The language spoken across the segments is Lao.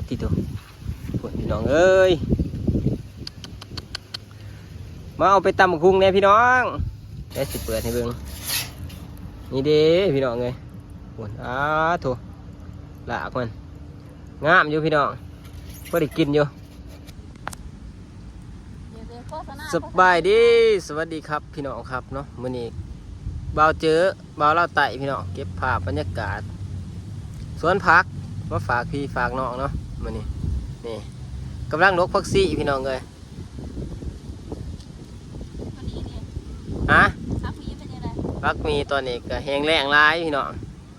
ຕິໂธ ພຸ້ນພີ່ນ້ອງເອີຍ ມາເອົາໄປຕຳບັກຫຸ່ງແດ່ພີ່ນ້ອງ ແລ້ວຊິເປີດໃຫ້ເບິ່ງ ນີ້ເດ້ພີ່ນ້ອງເອີຍ ພຸ້ນ ອາໂທ ລາກມັນ ງາມຢູ່ພີ່ນ້ອງ ພໍໄດ້ກິນຢູ່. ສະບາຍດີ ສະຫວັດດີຄັບພີ່ນ້ອງຄັບເນາະ ມື້ນີ້ບ່າວເຈີ ບ່າວລາວໃຕ້ພີ່ນ້ອງ ເກັບພາບບັນຍາກາດສວນຜັກ ມາຝາກພີ່ຝາກນ້ອງເນາະ ມື້ນີ້ ນີ້ ກຳລັງດົກຜັກຊີພີ່ນ້ອງເອີຍ ຮະ ຜັກໝີເປັນຈັ່ງໃດ ຜັກໝີຕອນນີ້ກະແຫ້ງແລ້ງຫຼາຍພີ່ນ້ອງ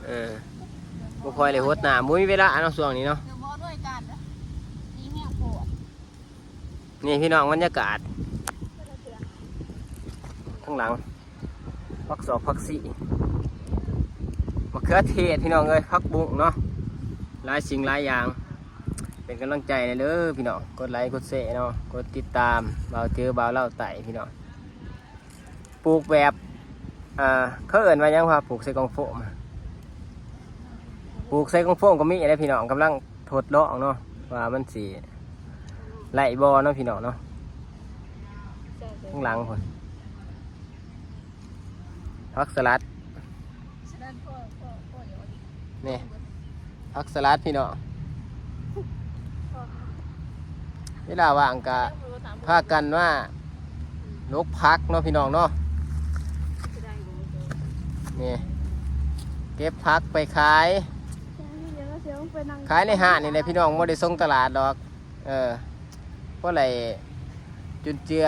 ເອີ ບໍ່ຄ່ອຍໄດ້ຫົດນ້ຳ ບໍ່ມີເວລາເນາະຊ່ວງນີ້ເນາະ ນີ້ພີ່ນ້ອງ ບັນຍາກາດຂ້າງຫຼັງ ຜັກສອກ ຜັກຊີ ມະເຂືອເທດພີ່ນ້ອງເອີຍ ຜັກບຸ້ງເນາະ ຫຼາຍສິ່ງຫຼາຍຢ່າງ ເປັນກຳລັງໃຈແດ່ເດີພີ່ນ້ອງ ກົດໄລກົດແຊເນາະ ກົດຕິດຕາມ ບ່າວເຈີ ບ່າວລາວໃຕ້ພີ່ນ້ອງ. ປູກແບບ ອ່າ ເຂົາເອີ້ນວ່າຫຍັງວະ ປູກໃສ່ກ່ອງໂຟມ ປູກໃສ່ກ່ອງໂຟມກໍມີເດ້ພີ່ນ້ອງ ກຳລັງທົດລອງເນາະ ວ່າມັນຊິໄດ້ບໍ່ເນາະພີ່ນ້ອງເນາະ ຂ້າງຫຼັງພຸ້ນ ຜັກສະຫຼັດ ນີ້ ຜັກສະຫຼັດພີ່ນ້ອງ ເວລາວ່າງກະພາກັນມາດົກຜັກເນາະພີ່ນ້ອງເນາະ ນີ້ ເກັບຜັກໄປຂາຍ ຂາຍໃນຮ້ານນີ້ແຫຼະພີ່ນ້ອງ ບໍ່ໄດ້ສົ່ງຕະຫຼາດດອກ ເອີ ພໍໄດ້ຈຸນເຈືອ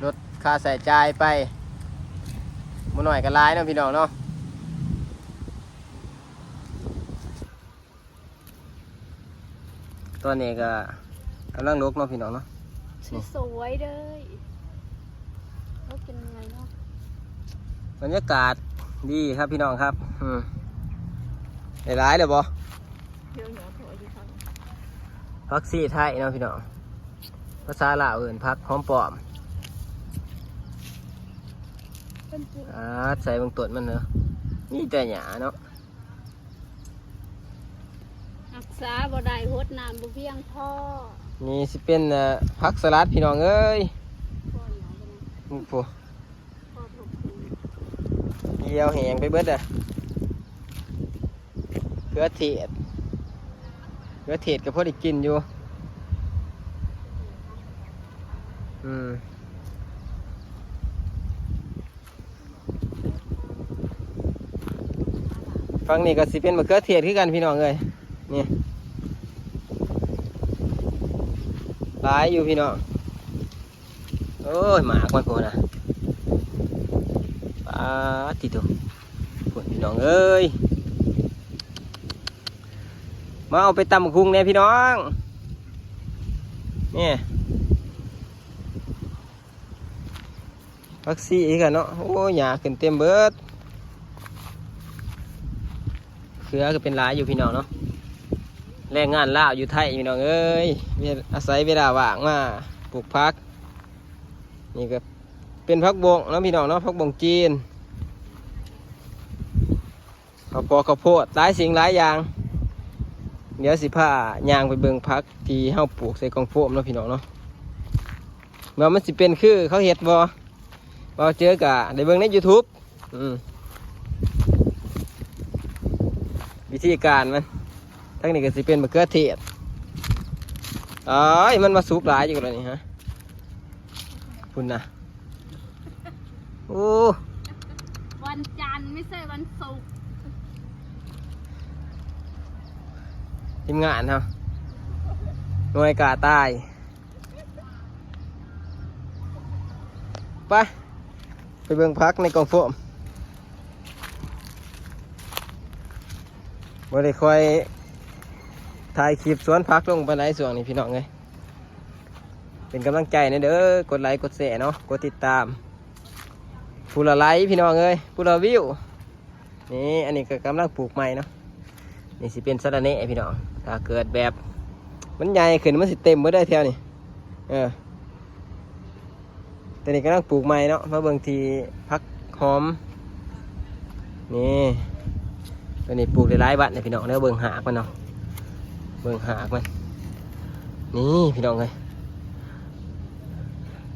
ລົດຄ່າໃຊ້ຈ່າຍໄປ ບໍ່ໜ້ອຍກໍຫຼາຍເນາະພີ່ນ້ອງເນາະ. ຕອນນີ້ກໍກຳລັງດົກເນາະພີ່ນ້ອງເນາະ ສວຍໆເດີ ໂອ້ ກິນຫຍັງເນາະ ບັນຍາກາດດີຄັບພີ່ນ້ອງຄັບ ອືມ ໄດ້ຫຼາຍແລ້ວບໍ່? ຜັກຊີໄທເນາະພີ່ນ້ອງ ພາສາລາວເອີ້ນຜັກຫອມປ້ອມ ອ່າ ໃສ່ເບິ່ງຕົ້ນມັນເນາະ ມີແຕ່ຫຍ້າເນາະ ຮັກສາບໍ່ໄດ້ ຫົດນ້ຳບໍ່ພຽງພໍ ນີ້ຊິເປັນ ເອີ ຜັກສະຫຼັດພີ່ນ້ອງເອີຍ ໂອ້ ກ່ຽວແຫ້ງໄປເບິດເດີ ເຂືອເທດ ເຂືອເທດກໍພໍໄດ້ກິນຢູ່ ອືມ ຝັ່ງນີ້ກໍຊິເປັນມະເຂືອເທດຄືກັນພີ່ນ້ອງເອີຍ ນີ້ ຫຼາຍຢູ່ພີ່ນ້ອງ. ໂອ້ຍ ໝາກມັນພຸ້ນນະ ປາດຕິໂທ ພຸ້ນພີ່ນ້ອງເອີຍ ມາເອົາໄປຕຳບັກຫຸ່ງແດ່ພີ່ນ້ອງ ນີ້ ຜັກຊີຄືກັນເນາະ ໂອ້ຍ ຫຍ້າຂຶ້ນເຕັມເບິດ. ເຂືອກໍເປັນຫຼາຍຢູ່ພີ່ນ້ອງເນາະ ແຮງງານລາວຢູ່ໄທພີ່ນ້ອງເອີຍ ອາໄສເວລາວ່າງມາປູກຜັກ ນີ້ກໍເປັນຜັກບົ້ງເນາະພີ່ນ້ອງເນາະ ຜັກບົ້ງຈີນ ເຂົ້າປອກເຂົ້າໂພດ ຫຼາຍສິ່ງຫຼາຍຢ່າງ ດຽວຊິພາຍ່າງໄປເບິ່ງຜັກທີ່ເຮົາປູກໃສ່ກ່ອງໂຟມເນາະພີ່ນ້ອງເນາະ ວ່າມັນຊິເປັນຄືເຂົາເຮັດບໍ່ ເວົ້າເຈີກະໄດ້ເບິ່ງໃນຢູທູບ ອືມ ວິທີການມັນ ທາງນີ້ກໍຊິເປັນມະເຂືອເທດ ອ້າຍ ມັນມາສຸກຫຼາຍຢູ່ແລ້ວນີ້ຮະ ພຸ້ນນະ ໂອ້ ວັນຈັນ ໄມ່ໃຊ່ວັນສຸກ ທີມງານເຮົາ ໜ່ວຍກ້າຕາຍ. ໄປ ໄປເບິ່ງຜັກໃນກ່ອງໂຟມ ບໍ່ໄດ້ຄ່ອຍຖ່າຍຄລິບສວນຜັກລົງປານໃດຊ່ວງນີ້ພີ່ນ້ອງເອີຍ ເປັນກຳລັງໃຈແດ່ເດີ ກົດໄລກົດແຊເນາະ ກົດຕິດຕາມ ຜູ້ລະໄລພີ່ນ້ອງເອີຍ ຜູ້ລະວິວ. ນີ້ ອັນນີ້ກໍກຳລັງປູກໃໝ່ເນາະ ນີ້ຊິເປັນສະລະແໜ່ພີ່ນ້ອງ ຖ້າເກີດແບບມັນໃຫຍ່ຂຶ້ນ ມັນຊິເຕັມເບິດເດ້ແຖວນີ້ ເອີ ຕົວນີ້ກຳລັງປູກໃໝ່ເນາະ ມາເບິ່ງທີ່ຜັກຫອມ ນີ້ ຕົວນີ້ປູກໄດ້ຫຼາຍວັນແລ້ວພີ່ນ້ອງເດີ ເບິ່ງຮາກມັນເນາະ ເບິ່ງຮາກມັນ ນີ້ພີ່ນ້ອງເອີຍ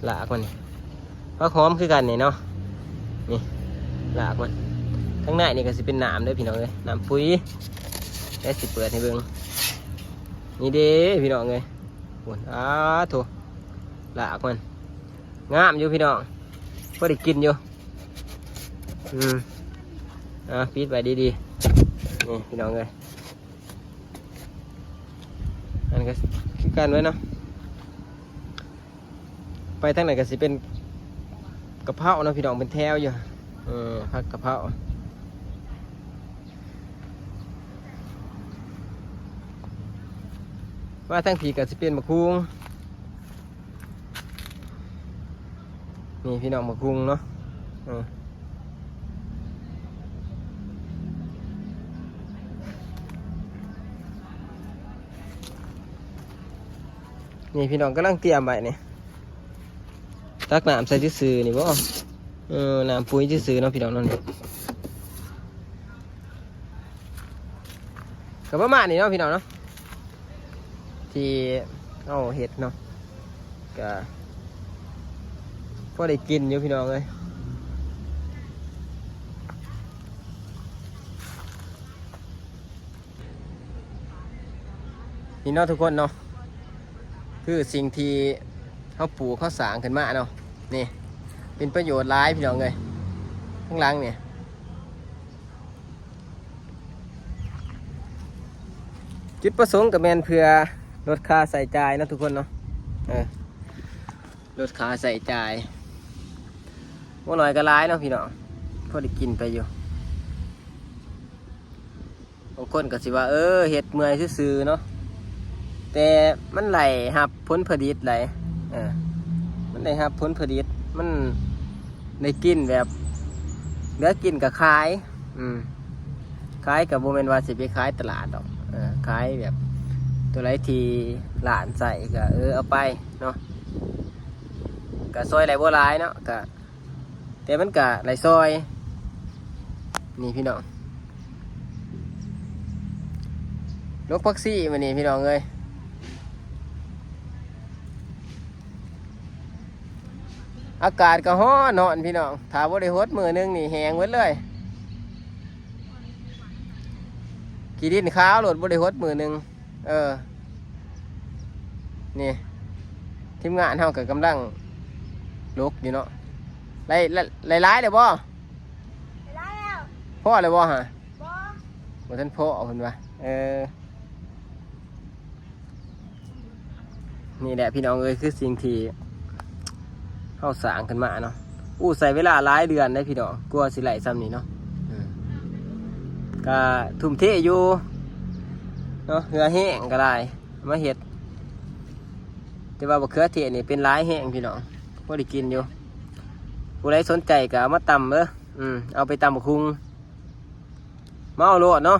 ລາກມັນນີ້ ຜັກຫອມຄືກັນນີ້ເນາະ ນີ້ ລາກມັນ ທາງໃນນີ້ກໍຊິເປັນນ້ຳເດີພີ່ນ້ອງເອີຍ ນ້ຳປຸ໋ຍ ແລ້ວຊິເປີດໃຫ້ເບິ່ງ ນີ້ເດ້ພີ່ນ້ອງເອີຍ ໂອ້ຍ ອາໂທ້ ລາກມັນ ງາມຢູ່ພີ່ນ້ອງ ພໍໄດ້ກິນຢູ່ ອືມ ອ່າ ປິດໄວ້ດີໆ ນີ້ພີ່ນ້ອງເອີຍ ອັນນີ້ກໍຄືກັນເລີຍເນາະ ໄປທາງໃດກໍຊິເປັນກະເພົາເນາະພີ່ນ້ອງ ເປັນແຖວຢູ່ ເອີ ຜັກກະເພົາ ມາທາງພີ້ກໍຊິເປັນໝາກຫຸ່ງ ນີ້ພີ່ນ້ອງ ໝາກຫຸ່ງເນາະ ເອີ ນີ້ພີ່ນ້ອງກຳລັງຕຽມໄວ້ນີ້ ຕັກນ້ຳໃສ່ຊື່ໆນີ້ບໍ ເອີ ນ້ຳປຸ໋ຍຊື່ໆເນາະພີ່ນ້ອງເນາະ ນີ້ ກໍປະມານນີ້ເນາະພີ່ນ້ອງເນາະ ທີ່ເຮົາເຮັດເນາະ ກໍພໍໄດ້ກິນຢູ່ພີ່ນ້ອງເອີຍ ນີ້ເນາະທຸກຄົນເນາະ ຄືສິ່ງທີ່ເຮົາປູກເຮົາສ້າງຂຶ້ນມາເນາະ ນີ້ ເປັນປະໂຫຍດຫຼາຍພີ່ນ້ອງເອີຍ ຂ້າງຫຼັງນີ້ ຈຸດປະສົງກໍແມ່ນເພື່ອລົດຄ່າໃຊ້ຈ່າຍເນາະທຸກຄົນເນາະ ເອີ ລົດຄ່າໃຊ້ຈ່າຍ ບໍ່ໜ້ອຍກໍຫຼາຍເນາະພີ່ນ້ອງ ພໍໄດ້ກິນໄປຢູ່ ບາງຄົນກໍຊິວ່າ ເອີ ເຮັດເມື່ອຍຊື່ໆເນາະ ແຕ່ມັນໄດ້ຮັບຜົນຜະລິດໃດ໋ ເອີ ມັນໄດ້ຮັບຜົນຜະລິດ ມັນໄດ້ກິນແບບເຫຼືອກິນກໍຂາຍ ອືມ ຂາຍກໍບໍ່ແມ່ນວ່າຊິໄປຂາຍຕະຫຼາດດອກ ເອີ ຂາຍແບບຕົວໃດທີ່ຮ້ານໃຊ້ກໍ ເອີ ເອົາໄປເນາະ ກໍຊ່ອຍໄດ້ບໍ່ຫຼາຍເນາະ ກໍ ແຕ່ມັນກະໄດ້ຊ່ອຍ ນີ້ພີ່ນ້ອງ ຫຼົກຜັກຊີມື້ນີ້ພີ່ນ້ອງເອີຍ ອາກາດກໍຮ້ອນໆ ພີ່ນ້ອງ ຖ້າບໍ່ໄດ້ຫົດມື້ໜຶ່ງນີ້ແຫ້ງເບິດເລີຍ ຂີ້ດິນຂາວໂລດ ບໍ່ໄດ້ຫົດມື້ໜຶ່ງ. ເອີ ນີ້ ທີມງານເຮົາກໍກຳລັງຫຼົກຢູ່ເນາະ ໄດ້ ໄດ້ຫຼາຍແລ້ວບໍ່? ໄດ້ຫຼາຍແລ້ວ ພໍແລ້ວບໍ່ຫະ? ບໍ່ ບໍ່ທັນພໍເພິ່ນວ່າ ເອີ ນີ້ແຫຼະພີ່ນ້ອງເອີຍ ຄືສິ່ງທີ່ ເຮົາສ້າງຂຶ້ນມາເນາະ ໂອ້ ໃຊ້ເວລາຫຼາຍເດືອນເດ້ພີ່ນ້ອງ ກວ່າຊິໄດ້ຊ່ຳນີ້ເນາະ ເອີ ກະທຸ່ມເທຢູ່ເນາະ ເຫື່ອແຮງກໍຫຼາຍ ມາເຮັດ ແຕ່ວ່າບັກເຂືອເທດນີ້ເປັນຫຼາຍແຮງພີ່ນ້ອງ ພໍໄດ້ກິນຢູ່ ຜູ້ໃດສົນໃຈກໍເອົາມາຕຳເດີ ອືມ ເອົາໄປຕຳບັກຫຸ່ງ ມາເອົາໂລດເນາະ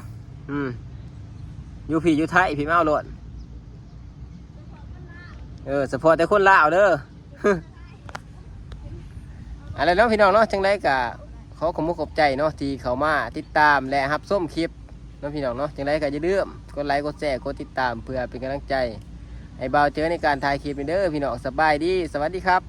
ອືມ ຢູ່ພີ້ຢູ່ໄທພີ້ມາເອົາໂລດ ເອີ ສະເພາະແຕ່ຄົນລາວເດີ ອັນນັ້ນເນາະພີ່ນ້ອງເນາະ ຈັ່ງໃດກໍຂໍຂອບອົກຂອບໃຈເນາະ ທີ່ເຂົ້າມາຕິດຕາມ ແລະ ຮັບຊົມຄລິບເນາະພີ່ນ້ອງເນາະ ຈັ່ງໃດກໍຢ່າລືມກົດໄລ ກົດແຊ ກົດຕິດຕາມ ເພື່ອເປັນກຳລັງໃຈໃຫ້ບ່າວເຈີໃນການຖ່າຍຄລິບນີ້ເດີພີ່ນ້ອງ ສະບາຍດີ ສະຫວັດດີຄັບ.